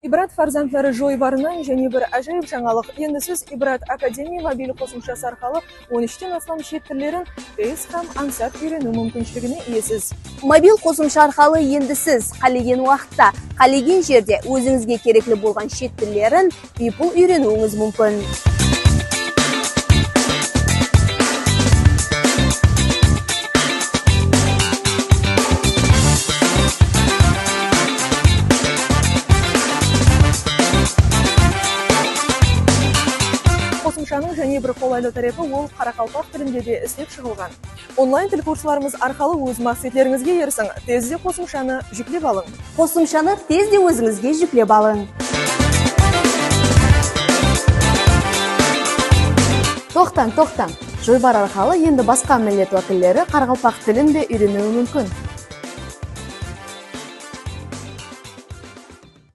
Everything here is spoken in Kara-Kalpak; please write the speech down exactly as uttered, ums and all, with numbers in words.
Ibrat farzandlari joybarınan jáne bir ájayıp jańalıq. Endi siz Ibrat Akademiya mobil qosımshası arqalı on úshten aslam shet tillerin tez hám ańsat úyreniw múmkinshiligine iyesiz. Mobil qosımsha arqalı endi siz qálegen waqıtta, qálegen jerde ózińizge kerekli bolǵan shet tillerin biypul úyreniwińiz múmkin. Qosımshanıń jáne bir qolaylı tárepi, ol qaraqalpaq tilinde de islep shıǵılǵan. Onlayn til kurslarımız arqalı óz maqsetlerińizge erisiń. Tezde qosımshanı júklep alıń. Qosımshanı tezde ózińizge júklep alıń. Toqtań, toqtań. Joybar arqalı endi basqa millet wákilleri qaraqalpaq tilin de úyreniwi múmkin.